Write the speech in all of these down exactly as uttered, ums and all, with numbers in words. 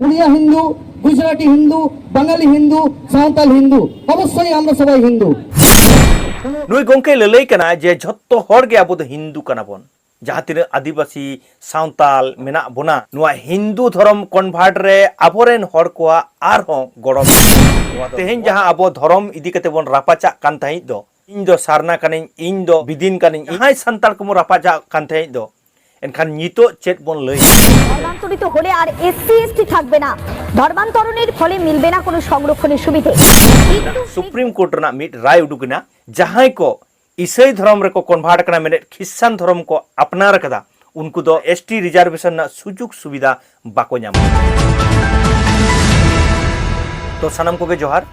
উড়িয়া হিন্দু, গুজরাটি হিন্দু, বাঙালি হিন্দু, সাঁওতাল হিন্দু, অবশ্যই আমরা সবাই হিন্দু। ᱱᱩᱭ ᱜᱚᱝᱠᱮ ᱞᱟᱹᱞᱟᱹᱭ ᱠᱟᱱᱟ ᱡᱮ ᱡᱷᱚᱛᱚ ᱦᱚᱲ ᱜᱮ ᱟᱵᱚ ᱫᱚ ᱦᱤᱱᱫᱩ ᱠᱟᱱᱟ ᱵᱚᱱ᱾ ᱡᱟᱦᱟᱸ ᱛᱤᱱᱟᱹᱜ ᱟᱹᱫᱤᱵᱟᱹᱥᱤ ᱥᱟᱶᱛᱟᱞ ᱢᱮᱱᱟᱜ ᱵᱚᱱᱟ, ᱱᱚᱣᱟ ᱦᱤᱱᱫᱩ ᱫᱷᱚᱨᱚᱢ ᱠᱚᱱᱵᱷᱟᱨᱴ ᱨᱮ ᱟᱵᱚᱨᱮᱱ ᱦᱚᱲ ᱠᱚᱣᱟᱜ ᱟᱨᱦᱚᱸ ᱜᱚᱲᱚ ᱢᱮᱱᱟᱜᱼᱟ᱾ ᱛᱮᱦᱮᱧ ᱡᱟᱦᱟᱸ ᱟᱵᱚ ᱫᱷᱚᱨᱚᱢ ᱤᱫᱤ ᱠᱟᱛᱮ ᱵᱚᱱ ᱨᱟᱯᱟᱪᱟᱜ ᱠᱟᱱ ᱛᱟᱦᱮᱸᱫ ᱫᱚ, ᱤᱧ ᱫᱚ ᱥᱟᱨᱱᱟ ᱠᱟᱹᱱᱟᱹᱧ, ᱤᱧ ᱫᱚ ᱵᱤᱫᱤᱱ ᱠᱟᱹᱱᱟᱹᱧ, ᱡᱟᱦᱟᱸᱭ ᱥᱟᱱᱛᱟᱲ ᱠᱚᱵᱚᱱ ᱨᱟᱯᱟᱪᱟᱜ ᱠᱟᱱ ᱛᱟᱦᱮᱸᱫ ᱫᱚ, ᱮᱱᱠᱷᱟᱱ ᱱᱤᱛᱚᱜ ᱪᱮᱫ ᱵᱚᱱ ᱞᱟᱹᱭ? ধর্মান্তরিত হলে আর এসসি এসটি থাকবে না। ধর্মান্তরণের ফলে মিলবে না কোনো সংরক্ষণের সুবিধে। কিন্তু সুপ্রিম কোর্ট ᱨᱮᱱᱟᱜ ᱢᱤᱫ ᱨᱟᱭ ᱩᱰᱩᱠ ᱮᱱᱟ, ᱡᱟᱦᱟᱸᱭ ᱠᱚ ᱤᱥᱟᱹᱭ ᱫᱷᱚᱨᱚᱢ ᱨᱮᱠᱚ ᱠᱚᱱᱵᱷᱟᱨᱴ ᱠᱟᱱᱟ ᱢᱮᱱᱮᱫ ᱠᱷᱨᱤᱥᱪᱟᱱ ᱫᱷᱚᱨᱚᱢ ᱠᱚ ᱟᱯᱱᱟᱨ ᱠᱟᱫᱟ, ᱩᱱᱠᱩ ᱫᱚ ᱮᱥᱴᱤ ᱨᱤᱡᱟᱨᱵᱷᱮᱥᱚᱱ ᱨᱮᱱᱟᱜ ᱥᱩᱡᱳᱜᱽ ᱥᱩᱵᱤᱫᱷᱟ ᱵᱟᱠᱚ ᱧᱟᱢᱟ᱾ ᱛᱚ ᱥᱟᱱᱟᱢ ᱠᱚᱜᱮ ᱡᱚᱦᱟᱨ᱾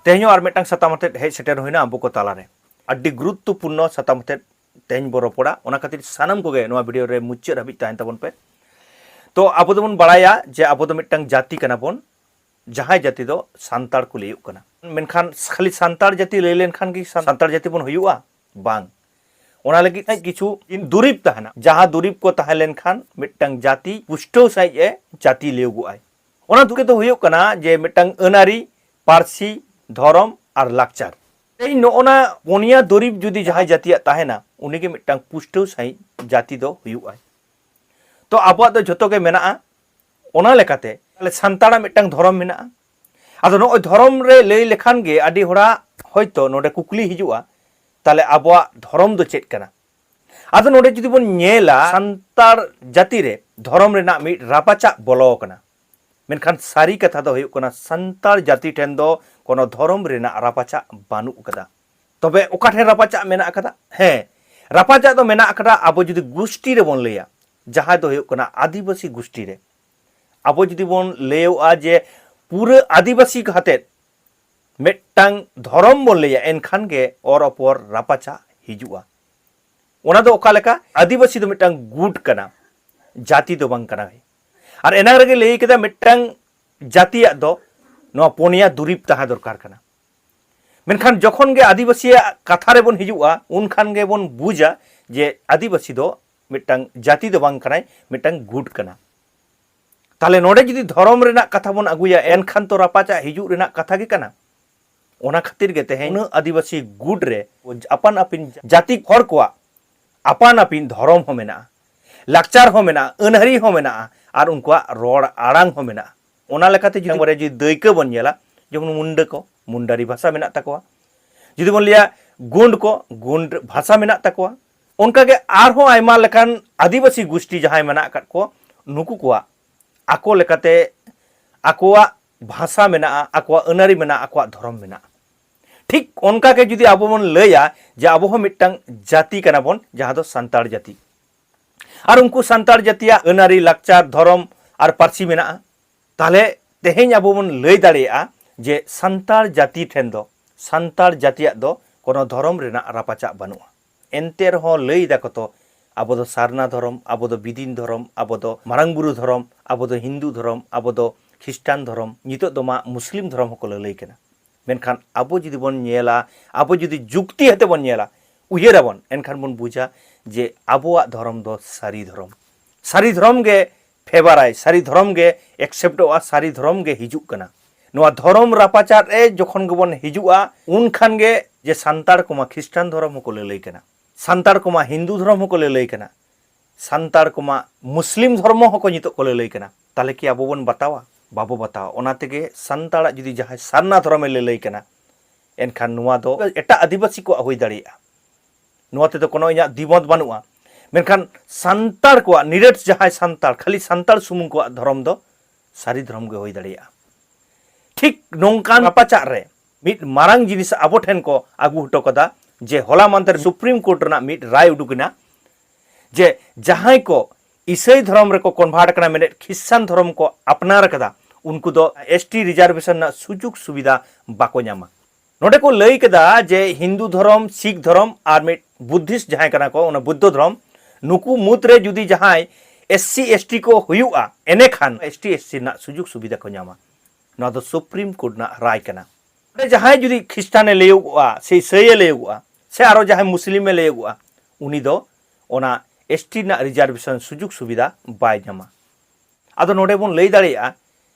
ᱛᱮᱦᱮᱧ ᱦᱚᱸ ᱟᱨ ᱢᱤᱫᱴᱟᱝ ᱥᱟᱛᱟᱢ ᱟᱛᱮᱫ ᱦᱮᱡ ᱥᱮᱴᱮᱨ ᱦᱩᱭᱱᱟ ᱟᱵᱚ ᱠᱚ ᱛᱟᱞᱟᱨᱮ᱾ ᱟᱹᱰᱤ ᱜᱩᱨᱩᱛᱛᱚᱯᱩᱨᱱᱚ ᱥᱟᱛᱟᱢ ᱟᱛᱮᱫ ᱛᱮᱦᱮᱧ ᱵᱚ ᱨᱚᱯᱚᱲᱟ᱾ ᱚᱱᱟ ᱠᱷᱟᱹᱛᱤᱨ ᱥᱟᱱᱟᱢ ᱠᱚᱜᱮ ᱱᱚᱣᱟ ᱵᱷᱤᱰᱤᱭᱳ ᱨᱮ ᱢᱩᱪᱟᱹᱫ ᱦᱟᱹᱵᱤᱡ ᱛᱟᱦᱮᱱ ᱛᱟᱵᱚᱱ ᱯᱮ᱾ ᱛᱚ ᱟᱵᱚ ᱫᱚᱵᱚᱱ ᱵᱟᱲᱟᱭᱟ ᱡᱮ ᱟᱵᱚ ᱫᱚ ᱢᱤᱫᱴᱟᱝ ᱡᱟᱹᱛᱤ ᱠᱟᱱᱟ ᱵᱚᱱ, ᱡᱟᱦᱟᱸᱭ ᱡᱟᱹᱛᱤ ᱫᱚ ᱥᱟᱱᱛᱟᱲ ᱠᱚ ᱞᱟᱹᱭᱚᱜ ᱠᱟᱱᱟ᱾ ᱢᱮᱱᱠᱷᱟᱱ ᱠᱷᱟᱹᱞᱤ ᱥᱟᱱᱛᱟᱲ ᱡᱟᱹᱛᱤ ᱞᱟᱹᱭ ᱞᱮᱱᱠᱷᱟᱱ ᱜᱮ ᱥᱟᱱᱛᱟᱲ ᱡᱟᱹᱛᱤ ᱵᱚᱱ ᱦᱩᱭᱩᱜᱼᱟ? ᱵᱟᱝ᱾ ᱚᱱᱟ ᱞᱟᱹᱜᱤᱫ ᱠᱤᱪᱷᱩ ᱫᱩᱨᱤᱵᱽ ᱛᱟᱦᱮᱱᱟ, ᱡᱟᱦᱟᱸ ᱫᱩᱨᱤᱵᱽ ᱠᱚ ᱛᱟᱦᱮᱸ ᱞᱮᱱᱠᱷᱟᱱ ᱢᱤᱫᱴᱟᱝ ᱡᱟᱹᱛᱤ ᱯᱩᱥᱴᱟᱹᱣ ᱥᱟᱺᱦᱤᱡ ᱮ ᱡᱟᱹᱛᱤ ᱞᱟᱹᱭᱚᱜᱚᱜᱼᱟᱭ᱾ ᱚᱱᱟ ᱫᱩᱨᱤᱵᱽ ᱫᱚ ᱦᱩᱭᱩᱜ ᱠᱟᱱᱟ ᱡᱮ ᱢᱤᱫᱴᱟᱝ ᱟᱹᱱ ᱟᱹᱨᱤ, ᱯᱟᱹᱨᱥᱤ, ᱫᱷᱚᱨᱚᱢ ᱟᱨ ᱞᱟᱠᱪᱟᱨ᱾ ᱛᱮᱦᱮᱧ ᱱᱚᱜᱼᱚ ᱱᱟ ᱯᱩᱱᱭᱟ ᱫᱩᱨᱤᱵᱽ ᱡᱩᱫᱤ ᱡᱟᱦᱟᱸᱭ ᱡᱟᱹᱛᱤᱭᱟᱜ ᱛᱟᱦᱮᱱᱟ, ᱩᱱᱤᱜᱮ ᱢᱤᱫᱴᱟᱝ ᱯᱩᱥᱴᱟᱹᱣ ᱥᱟᱺᱦᱤᱡ ᱡᱟᱹᱛᱤ ᱫᱚ ᱦᱩᱭᱩᱜᱼᱟᱭ᱾ ᱛᱚ ᱟᱵᱚᱣᱟᱜ ᱫᱚ ᱡᱷᱚᱛᱚ ᱜᱮ ᱢᱮᱱᱟᱜᱼᱟ᱾ ᱚᱱᱟ ᱞᱮᱠᱟᱛᱮ ᱛᱟᱦᱞᱮ ᱥᱟᱱᱛᱟᱲᱟᱜ ᱢᱤᱫᱴᱟᱝ ᱫᱷᱚᱨᱚᱢ ᱢᱮᱱᱟᱜᱼᱟ᱾ ᱟᱫᱚ ᱱᱚᱜᱼᱚᱭ ᱫᱷᱚᱨᱚᱢ ᱨᱮ ᱞᱟᱹᱭ ᱞᱮᱠᱷᱟᱱ ᱜᱮ ᱟᱹᱰᱤ ᱦᱚᱲᱟᱜ ᱦᱚᱭᱛᱚ ᱱᱚᱰᱮ ᱠᱩᱠᱞᱤ ᱦᱤᱡᱩᱜᱼᱟ, ᱛᱟᱦᱞᱮ ᱟᱵᱚᱣᱟᱜ ᱫᱷᱚᱨᱚᱢ ᱫᱚ ᱪᱮᱫ ᱠᱟᱱᱟ? ᱟᱫᱚ ᱱᱚᱰᱮ ᱡᱩᱫᱤ ᱵᱚᱱ ᱧᱮᱞᱟ, ᱥᱟᱱᱛᱟᱲ ᱡᱟᱹᱛᱤ ᱨᱮ ᱫᱷᱚᱨᱚᱢ ᱨᱮᱱᱟᱜ ᱢᱤᱫ ᱨᱟᱯᱟᱪᱟᱜ ᱵᱚᱞᱚ ᱟᱠᱟᱱᱟ᱾ ᱢᱮᱱᱠᱷᱟᱱ ᱥᱟᱹᱨᱤ ᱠᱟᱛᱷᱟ ᱫᱚ ᱦᱩᱭᱩᱜ ᱠᱟᱱᱟ, ᱥᱟᱱᱛᱟᱲ ᱡᱟᱹᱛᱤ ᱴᱷᱮᱱ ᱫᱚ ᱠᱳᱱᱳ ᱫᱷᱚᱨᱚᱢ ᱨᱮᱱᱟᱜ ᱨᱟᱯᱟᱪᱟᱜ ᱵᱟᱹᱱᱩᱜ ᱟᱠᱟᱫᱟ᱾ ᱛᱚᱵᱮ ᱚᱠᱟ ᱴᱷᱮᱱ ᱨᱟᱯᱟᱪᱟᱜ ᱢᱮᱱᱟᱜ ᱟᱠᱟᱫᱟ? ᱦᱮᱸ, ᱨᱟᱯᱟᱪᱟᱜ ᱫᱚ ᱢᱮᱱᱟᱜ ᱟᱠᱟᱫᱟ ᱟᱵᱚ ᱡᱩᱫᱤ ᱜᱩᱥᱴᱤ ᱨᱮᱵᱚᱱ ᱞᱟᱹᱭᱟ, ᱡᱟᱦᱟᱸᱭ ᱫᱚ ᱦᱩᱭᱩᱜ ᱠᱟᱱᱟ ᱟᱹᱫᱤᱵᱟᱹᱥᱤ ᱜᱩᱥᱴᱤ ᱨᱮ᱾ ᱟᱵᱚ ᱡᱩᱫᱤ ᱵᱚᱱ ᱞᱟᱹᱭᱚᱜᱼᱟ ᱡᱮ ᱯᱩᱨᱟᱹ ᱟᱹᱫᱤᱵᱟᱹᱥᱤ ᱠᱟᱛᱮᱫ ᱢᱤᱫᱴᱟᱝ ᱫᱷᱚᱨᱚᱢ ᱵᱚᱱ ᱞᱟᱹᱭᱟ, ᱮᱱᱠᱷᱟᱱ ᱜᱮ ᱚᱨ ᱚᱯᱚᱨ ᱨᱟᱯᱟᱪᱟᱜ ᱦᱤᱡᱩᱜᱼᱟ᱾ ᱚᱱᱟ ᱫᱚ ᱚᱠᱟ ᱞᱮᱠᱟ? ᱟᱹᱫᱤᱵᱟᱹᱥᱤ ᱫᱚ ᱢᱤᱫᱴᱟᱝ ᱜᱩᱴ ᱠᱟᱱᱟ, ᱡᱟᱹᱛᱤ ᱫᱚ ᱵᱟᱝ ᱠᱟᱱᱟ᱾ ᱟᱨ ᱮᱱᱟᱝ ᱨᱮᱜᱮ ᱞᱟᱹᱭ ᱠᱮᱫᱟ, ᱢᱤᱫᱴᱟᱝ ᱡᱟᱹᱛᱤᱭᱟᱜ ᱫᱚ ᱱᱚᱣᱟ ᱯᱩᱱᱭᱟ ᱫᱩᱨᱤᱵᱽ ᱛᱟᱦᱮᱸ ᱫᱚᱨᱠᱟᱨ ᱠᱟᱱᱟ᱾ ᱢᱮᱱᱠᱷᱟᱱ ᱡᱚᱠᱷᱚᱱ ᱜᱮ ᱟᱹᱫᱤᱵᱟᱹᱥᱤᱭᱟᱜ ᱠᱟᱛᱷᱟ ᱨᱮᱵᱚᱱ ᱦᱤᱡᱩᱜᱼᱟ, ᱩᱱᱠᱷᱟᱱ ᱜᱮᱵᱚᱱ ᱵᱩᱡᱟ ᱡᱮ ᱟᱹᱫᱤᱵᱟᱹᱥᱤ ᱫᱚ ᱢᱤᱫᱴᱟᱝ ᱡᱟᱹᱛᱤ ᱫᱚ ᱵᱟᱝ ᱠᱟᱱᱟᱭ, ᱢᱤᱫᱴᱟᱝ ᱜᱩᱴ ᱠᱟᱱᱟ᱾ ᱛᱟᱦᱞᱮ ᱱᱚᱰᱮ ᱡᱩᱫᱤ ᱫᱷᱚᱨᱚᱢ ᱨᱮᱱᱟᱜ ᱠᱟᱛᱷᱟ ᱵᱚᱱ ᱟᱹᱜᱩᱭᱟ, ᱮᱱᱠᱷᱟᱱ ᱛᱚ ᱨᱟᱯᱟᱪᱟᱜ ᱦᱤᱡᱩᱜ ᱨᱮᱱᱟᱜ ᱠᱟᱛᱷᱟ ᱜᱮ ᱠᱟᱱᱟ᱾ ᱚᱱᱟ ᱠᱷᱟᱹᱛᱤᱨ ᱜᱮ ᱛᱮᱦᱮᱧ ᱩᱱᱟᱹᱜ ᱟᱹᱫᱤᱵᱟᱹᱥᱤ ᱜᱩᱴ ᱨᱮ ᱟᱯᱟᱱ ᱟᱹᱯᱤᱱ ᱡᱟᱹᱛᱤ ᱦᱚᱲ ᱠᱚᱣᱟᱜ ᱟᱯᱟᱱ ᱟᱹᱯᱤᱱ ᱫᱷᱚᱨᱚᱢ ᱦᱚᱸ ᱢᱮᱱᱟᱜᱼᱟ, ᱞᱟᱠᱪᱟᱨ ᱦᱚᱸ ᱢᱮᱱᱟᱜᱼᱟ, ᱟᱹᱱᱟᱹᱨᱤ ᱦᱚᱸ ᱢᱮᱱᱟᱜᱼᱟ, ᱟᱨ ᱩᱱᱠᱩᱣᱟᱜ ᱨᱚᱲ ᱟᱲᱟᱝ ᱦᱚᱸ ᱢᱮᱱᱟᱜᱼᱟ᱾ ᱚᱱᱟ ᱞᱮᱠᱟᱛᱮ ᱡᱩᱫᱤ ᱵᱟᱨᱭᱟ ᱡᱩᱫᱤ ᱫᱟᱹᱭᱠᱟᱹ ᱵᱚᱱ ᱧᱮᱞᱟ, ᱡᱮᱢᱚᱱ ᱢᱩᱱᱰᱟᱹ ᱠᱚ, ᱢᱩᱱᱰᱟᱨᱤ ᱵᱷᱟᱥᱟ ᱢᱮᱱᱟᱜ ᱛᱟᱠᱚᱣᱟ᱾ ᱡᱩᱫᱤ ᱵᱚᱱ ᱞᱟᱹᱭᱟ ᱜᱩᱸᱰ ᱠᱚ, ᱜᱩᱸᱰ ᱵᱷᱟᱥᱟ ᱢᱮᱱᱟᱜ ᱛᱟᱠᱚᱣᱟ᱾ ᱚᱱᱠᱟᱜᱮ ᱟᱨᱦᱚᱸ ᱟᱭᱢᱟ ᱞᱮᱠᱟᱱ ᱟᱹᱫᱤᱵᱟᱹᱥᱤ ᱜᱩᱥᱴᱤ ᱡᱟᱦᱟᱸᱭ ᱢᱮᱱᱟᱜ ᱟᱠᱟᱫ ᱠᱚ, ᱱᱩᱠᱩ ᱠᱚᱣᱟᱜ ᱟᱠᱚ ᱞᱮᱠᱟᱛᱮ ᱟᱠᱚᱣᱟᱜ ᱵᱷᱟᱥᱟ ᱢᱮᱱᱟᱜᱼᱟ, ᱟᱠᱚᱣᱟᱜ ᱟᱹᱱᱟᱹᱨᱤ ᱢᱮᱱᱟᱜᱼᱟ, ᱟᱠᱚᱣᱟᱜ ᱫᱷᱚᱨᱚᱢ ᱢᱮᱱᱟᱜᱼᱟ᱾ ᱴᱷᱤᱠ ᱚᱱᱠᱟ ᱜᱮ ᱡᱩᱫᱤ ᱟᱵᱚ ᱵᱚᱱ ᱞᱟᱹᱭᱟ ᱡᱮ ᱟᱵᱚ ᱦᱚᱸ ᱢᱤᱫᱴᱟᱝ ᱡᱟᱹᱛᱤ ᱠᱟᱱᱟ ᱵᱚᱱ, ᱡᱟᱦᱟᱸ ᱫᱚ ᱥᱟᱱᱛᱟᱲ ᱡᱟᱹᱛᱤ, ᱟᱨ ᱩᱱᱠᱩ ᱥᱟᱱᱛᱟᱲ ᱡᱟᱹᱛᱤᱭᱟᱜ ᱟᱹᱱᱟᱹᱨᱤ, ᱞᱟᱠᱪᱟᱨ, ᱫᱷᱚᱨᱚᱢ ᱟᱨ ᱯᱟᱹᱨᱥᱤ ᱢᱮᱱᱟᱜᱼᱟ, ᱛᱟᱦᱞᱮ ᱛᱮᱦᱮᱧ ᱟᱵᱚ ᱵᱚᱱ ᱞᱟᱹᱭ ᱫᱟᱲᱮᱭᱟᱜᱼᱟ ᱡᱮ ᱥᱟᱱᱛᱟᱲ ᱡᱟᱹᱛᱤ ᱴᱷᱮᱱ ᱫᱚ, ᱥᱟᱱᱛᱟᱲ ᱡᱟᱹᱛᱤᱭᱟᱜ ᱫᱚ ᱠᱳᱱᱳ ᱫᱷᱚᱨᱚᱢ ᱨᱮᱱᱟᱜ ᱨᱟᱯᱟᱪᱟᱜ ᱵᱟᱹᱱᱩᱜᱼᱟ᱾ ᱮᱱᱛᱮ ᱨᱮᱦᱚᱸ ᱞᱟᱹᱭ ᱫᱟᱠᱚ ᱛᱚ, ᱟᱵᱚ ᱫᱚ ᱥᱟᱨᱱᱟ ᱫᱷᱚᱨᱚᱢ, ᱟᱵᱚ ᱫᱚ ᱵᱤᱫᱤᱱ ᱫᱷᱚᱨᱚᱢ, ᱟᱵᱚ ᱫᱚ ᱢᱟᱨᱟᱝ ᱵᱩᱨᱩ ᱫᱷᱚᱨᱚᱢ, ᱟᱵᱚ ᱫᱚ ᱦᱤᱱᱫᱩ ᱫᱷᱚᱨᱚᱢ, ᱟᱵᱚ ᱫᱚ ᱠᱷᱨᱤᱥᱴᱟᱱ ᱫᱷᱚᱨᱚᱢ, ᱱᱤᱛᱚᱜ ᱫᱚ ᱢᱟ ᱢᱩᱥᱞᱤᱢ ᱫᱷᱚᱨᱚᱢ ᱦᱚᱸᱠᱚ ᱞᱟᱹᱞᱟᱹᱭ ᱠᱟᱱᱟ᱾ ᱢᱮᱱᱠᱷᱟᱱ ᱟᱵᱚ ᱡᱩᱫᱤ ᱵᱚᱱ ᱧᱮᱞᱟ, ᱟᱵᱚ ᱡᱩᱫᱤ ᱡᱩᱠᱛᱤ ᱟᱛᱮ ᱵᱚᱱ ᱧᱮᱞᱟ, ᱩᱭᱦᱟᱹᱨᱟᱵᱚᱱ, ᱮᱱᱠᱷᱟᱱ ᱵᱚᱱ ᱵᱩᱡᱟ ᱡᱮ ᱟᱵᱚᱣᱟᱜ ᱫᱷᱚᱨᱚᱢ ᱫᱚ ᱥᱟᱹᱨᱤ ᱫᱷᱚᱨᱚᱢ᱾ ᱥᱟᱹᱨᱤ ᱫᱷᱚᱨᱚᱢ ᱜᱮ ᱯᱷᱮᱵᱟᱨᱟᱭ, ᱥᱟᱹᱨᱤ ᱫᱷᱚᱨᱚᱢ ᱜᱮ ᱮᱠᱥᱮᱯᱴᱚᱜᱼᱟ, ᱥᱟᱹᱨᱤ ᱫᱷᱚᱨᱚᱢ ᱜᱮ ᱦᱤᱡᱩᱜ ᱠᱟᱱᱟ᱾ ᱱᱚᱣᱟ ᱫᱷᱚᱨᱚᱢ ᱨᱟᱯᱟᱪᱟᱜ ᱨᱮ ᱡᱚᱠᱷᱚᱱ ᱜᱮᱵᱚᱱ ᱦᱤᱡᱩᱜᱼᱟ, ᱩᱱ ᱠᱷᱟᱱ ᱜᱮ ᱡᱮ ᱥᱟᱱᱛᱟᱲ ᱠᱚᱢᱟ ᱠᱷᱨᱤᱥᱴᱟᱱ ᱫᱷᱚᱨᱚᱢ ᱦᱚᱸᱠᱚ ᱞᱟᱹᱞᱟᱹᱭ ᱠᱟᱱᱟ, ᱥᱟᱱᱛᱟᱲ ᱠᱚᱢᱟ ᱦᱤᱱᱫᱩ ᱫᱷᱚᱨᱚᱢ ᱦᱚᱸᱠᱚ ᱞᱟᱹᱞᱟᱹᱭ ᱠᱟᱱᱟ, ᱥᱟᱱᱛᱟᱲ ᱠᱚᱢᱟ ᱢᱩᱥᱞᱤᱢ ᱫᱷᱚᱨᱢᱚ ᱦᱚᱸᱠᱚ ᱱᱤᱛᱚᱜ ᱠᱚ ᱞᱟᱹᱞᱟᱹᱭ ᱠᱟᱱᱟ᱾ ᱛᱟᱦᱞᱮ ᱠᱤ ᱟᱵᱚ ᱵᱚᱱ ᱵᱟᱛᱟᱣᱟ? ᱵᱟᱵᱚ ᱵᱟᱛᱟᱣᱟ᱾ ᱚᱱᱟ ᱛᱮᱜᱮ ᱥᱟᱱᱛᱟᱲᱟᱜ ᱡᱩᱫᱤ ᱡᱟᱦᱟᱸᱭ ᱥᱟᱨᱱᱟ ᱫᱷᱚᱨᱚᱢᱮ ᱞᱟᱹᱞᱟᱹᱭ ᱠᱟᱱᱟ, ᱮᱱᱠᱷᱟᱱ ᱱᱚᱣᱟ ᱫᱚ ᱮᱴᱟᱜ ᱟᱹᱫᱤᱵᱟᱹᱥᱤ ᱠᱚᱣᱟᱜ ᱦᱩᱭ ᱫᱟᱲᱮᱭᱟᱜᱼᱟ᱾ ᱱᱚᱣᱟ ᱛᱮᱫᱚ ᱠᱳᱱᱳ ᱤᱧᱟᱹᱜ ᱫᱤᱢᱚᱛ ᱵᱟᱹᱱᱩᱜᱼᱟ᱾ ᱢᱮᱱᱠᱷᱟᱱ ᱥᱟᱱᱛᱟᱲ ᱠᱚᱣᱟᱜ, ᱱᱤᱨᱟᱹᱴ ᱡᱟᱦᱟᱸᱭ ᱥᱟᱱᱛᱟᱲ, ᱠᱷᱟᱹᱞᱤ ᱥᱟᱱᱛᱟᱲ ᱥᱩᱢᱩᱝ ᱠᱚᱣᱟᱜ ᱫᱷᱚᱨᱚᱢ ᱫᱚ ᱥᱟᱹᱨᱤ ᱫᱷᱚᱨᱚᱢ ᱜᱮ ᱦᱩᱭ ᱫᱟᱲᱮᱭᱟᱜᱼᱟ᱾ ᱴᱷᱤᱠ ᱱᱚᱝᱠᱟᱱ ᱨᱟᱯᱟᱪᱟᱜ ᱨᱮ ᱢᱤᱫ ᱢᱟᱨᱟᱝ ᱡᱤᱱᱤᱥ ᱟᱵᱚ ᱴᱷᱮᱱ ᱠᱚ ᱟᱹᱜᱩ ᱦᱚᱴᱚ ᱠᱟᱫᱟ, ᱡᱮ ᱦᱚᱞᱟ ᱢᱟᱱᱫᱷᱮᱨ ᱥᱩᱯᱨᱤᱢ ᱠᱳᱨᱴ ᱨᱮᱱᱟᱜ ᱢᱤᱫ ᱨᱟᱭ ᱩᱰᱩᱠ ᱮᱱᱟ, ᱡᱮ ᱡᱟᱦᱟᱸᱭ ᱠᱚ ᱤᱥᱟᱹᱭ ᱫᱷᱚᱨᱚᱢ ᱨᱮᱠᱚ ᱠᱚᱱᱵᱷᱟᱨᱴ ᱠᱟᱱᱟ, ᱢᱮᱱᱮᱫ ᱠᱷᱨᱤᱥᱴᱟᱱ ᱫᱷᱚᱨᱚᱢ ᱠᱚ ᱟᱯᱱᱟᱨ ᱠᱟᱫᱟ, ᱩᱱᱠᱩ ᱫᱚ ᱮᱥ ᱴᱤ ᱨᱤᱡᱟᱨᱵᱷᱮᱥᱚᱱ ᱨᱮᱱᱟᱜ ᱥᱩᱡᱳᱜᱽ ᱥᱩᱵᱤᱫᱷᱟ ᱵᱟᱠᱚ ᱧᱟᱢᱟ᱾ ᱱᱚᱰᱮ ᱠᱚ ᱞᱟᱹᱭ ᱠᱮᱫᱟ ᱡᱮ ᱦᱤᱱᱫᱩ ᱫᱷᱚᱨᱚᱢ, ᱥᱤᱠᱷ ᱫᱷᱚᱨᱚᱢ ᱟᱨ ᱢᱤᱫ ᱵᱩᱫᱽᱫᱷᱤᱥᱴ ᱡᱟᱦᱟᱸᱭ ᱠᱟᱱᱟ ᱠᱚ, ᱚᱱᱟ ᱵᱩᱫᱽᱫᱷᱚ ᱫᱷᱚᱨᱚᱢ, ᱱᱩᱠᱩ ᱢᱩᱫᱽᱨᱮ ᱡᱩᱫᱤ ᱡᱟᱦᱟᱸᱭ ᱮᱥ ᱥᱤ ᱮᱥ ᱴᱤ ᱠᱚ ᱦᱩᱭᱩᱜᱼᱟ, ᱮᱱᱮᱠᱷᱟᱱ ᱮᱥ ᱴᱤ ᱮᱥ ᱥᱤ ᱨᱮᱱᱟᱜ ᱥᱩᱡᱳᱜᱽ ᱥᱩᱵᱤᱫᱷᱟ ᱠᱚ ᱧᱟᱢᱟ᱾ ᱱᱚᱣᱟ ᱫᱚ ᱥᱩᱯᱨᱤᱢ ᱠᱳᱨᱴ ᱨᱮᱱᱟᱜ ᱨᱟᱭ ᱠᱟᱱᱟ᱾ ᱱᱚᱰᱮ ᱡᱟᱦᱟᱸᱭ ᱡᱩᱫᱤ ᱠᱷᱨᱤᱥᱴᱟᱱᱮ ᱞᱟᱹᱭᱚᱜᱚᱜᱼᱟ, ᱥᱮ ᱤᱥᱟᱹᱭᱮ ᱞᱟᱹᱭᱚᱜᱚᱜᱼᱟ, ᱥᱮ ᱟᱨᱚ ᱡᱟᱦᱟᱸᱭ ᱢᱩᱥᱞᱤᱢᱮ ᱞᱟᱹᱭᱚᱜᱚᱜᱼᱟ, ᱩᱱᱤ ᱫᱚ ᱚᱱᱟ ᱮᱥ ᱴᱤ ᱨᱮᱱᱟᱜ ᱨᱤᱡᱟᱨᱵᱷᱮᱥᱚᱱ ᱥᱩᱡᱳᱜᱽ ᱥᱩᱵᱤᱫᱷᱟ ᱵᱟᱭ ᱧᱟᱢᱟ᱾ ᱟᱫᱚ ᱱᱚᱰᱮ ᱵᱚᱱ ᱞᱟᱹᱭ ᱫᱟᱲᱮᱭᱟᱜᱼᱟ,